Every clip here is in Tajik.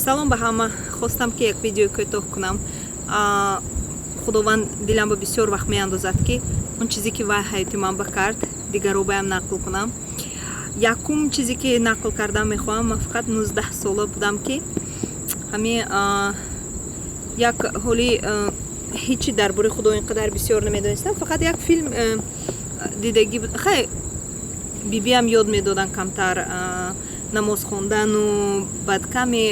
Салом ба ҳама. Хостам, ки як видеои кӯтоҳ кунам. Худованд дилам ба бисёр вақт меандозад, ки он чизе, ки вай ҳаёти ман ба кард, дигарро баям нақл кунам. Якум чизе, ки нақл кардан мехоҳам: ман фақат 19 сола будам, ки ҳамин як ҳоли ҳечи дар бораи Худо ин қадар бисёр намедонистам, фақат як филм дидагӣ. Хай, бибиам ёд медодан камтар намоз хондану баъд каме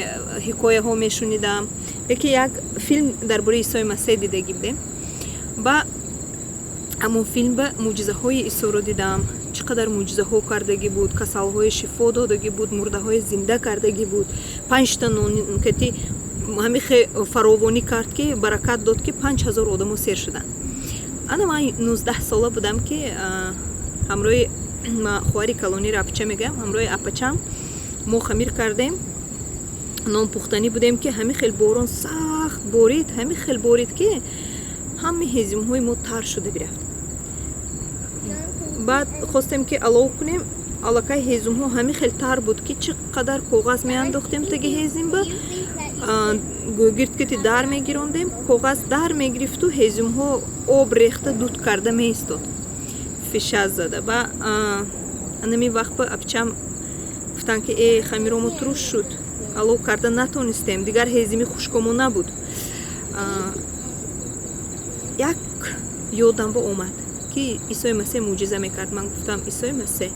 ҳикояҳо мешунидам, лекин як филм дар бораи Исои Масеҳ дидагӣ будем. Ба ҳамон филм ба мӯъҷизаҳои Исоро дидам, чӣ қадар мӯъҷизаҳо кардагӣ буд, касалҳои шифо додагӣ буд, мурдаҳои зинда кардагӣ буд, панҷта нонкати ҳамихе фаровонӣ кард, ки баракат дод, ки 5000 одамо сер шуданд. Ана ман 19 сола будам, ки ҳамроҳи хоҳари калониро апача мегӯям, ҳамроҳи апачам мо хамир кардем, нон пухтанӣ будем, ки ҳамин хел борон сахт борид, ҳамин хел борид, ки ҳамаи ҳезумҳои мо тар шуда бирафт. Баъд хостем, ки алов кунем, аллакай ҳезумҳо ҳамин хел тар буд, ки чӣ қадар коғаз меандохтем таги ҳезимба, гӯгирд кити дар мегирондем, коғаз дар мегирифту ҳезумҳо об рехта, дуд карда меистод, фишаз зада. Ба анами вақт ба апчам гуфтанд, ки э, хамиромо туруш шуд, алов карда натонистем, дигар ҳезими хушкомо набуд. Як ёдам ба омад, ки Исои Масеҳ мӯъҷиза мекард. Ман гуфтам: «Исои Масеҳ,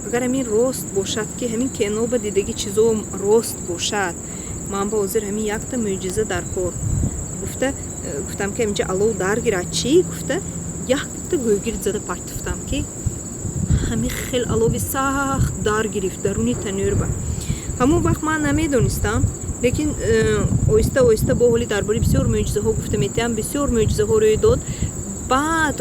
агар ҳамин рост бошад, ки ҳамин кеноба дидаги чизо рост бошад, ман ба ҳозир ҳамин якта мӯъҷиза дар кор», гуфта гуфтам, ки ҳаминҷа алов даргирад чӣ, гуфта, якта гӯгирд зада партуфтам, ки ҳамин хел алови сахт дар гирифт даруни танӯрба. Ҳамон вақт ман намедонистам, лекин оҳиста оҳиста бо ҳоли дар бораи бисёр мӯъҷизаҳо гуфта метиҳам, бисёр мӯъҷизаҳо рӯй дод. Баъд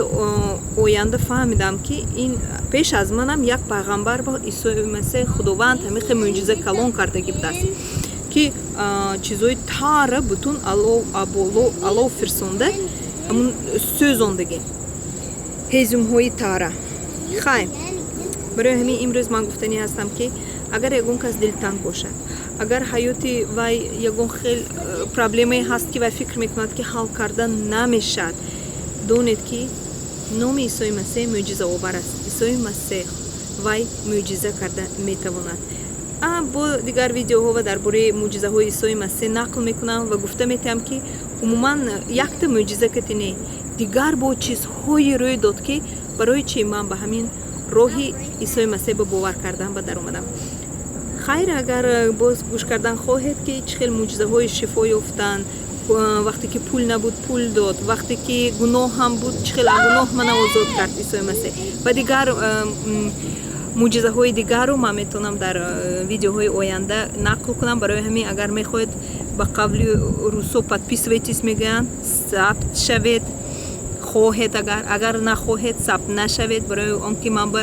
оянда фаҳмидам, ки ин пеш аз манам як пайғамбар ба Исои Масеҳ Худованд ҳамин хел мӯъҷиза калон кардагӣ будааст, ки чизои тара бутун алов фирсонда, ҳамун сӯзондагӣ ҳезумҳои тара. Хай, барои ҳамин имрӯз ман гуфтанӣ ҳастам, ки агар ягон кас дилтанг бошад, агар ҳаёти вай ягон хел проблемае ҳаст, ки вай фикр мекунад, ки ҳал карда намешавад, донед, ки номи Исои Масеҳ мӯъҷизаовар аст. Исои Масеҳ вай мӯъҷиза карда метавонад. Бо дигар видеоҳо ва дар бораи мӯъҷизаҳои Исои Масеҳ нақл мекунам ва гуфта метиҳам, ки умуман якта мӯъҷиза кати не, дигар бо чизҳое рӯй дод, ки барои чи ман ба ҳамин роҳи Исои Масеҳ ба бовар кардан ба даромадам. Хайр, агар боз гӯш кардан хоҳед, ки чӣ хел мӯъҷизаҳои шифо ёфтан, вақте ки пул набуд, пул дод, вақте ки гуноҳам буд, чӣ хел гуноҳ мана озод кард Исои Масеҳ ва дигар мӯъҷизаҳои дигарро ман метавонам дар видеоҳои оянда нақл кунам. Барои ҳамин, агар мехоҳед, ба қавли русо «подписывайтесь» мегӯянд, сабт шавед хоҳед, агар нахоҳед, сабт нашавед, барои он ки ман ба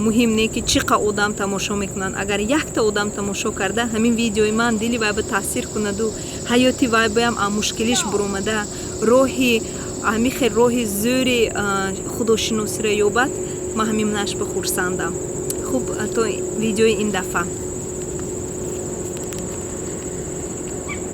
муҳим не, ки чӣ қа одам тамошо мекунанд. Агар якта одам тамошо карда, ҳамин видеои ман дили вай ба таъсир кунаду ҳаёти вай баям мушкилиш буромада, роҳи ҳамин хел роҳи зӯри худошиносиро ёбад, ман ҳамин наш ба хурсандам. Хуб, то видеои ин дафъа.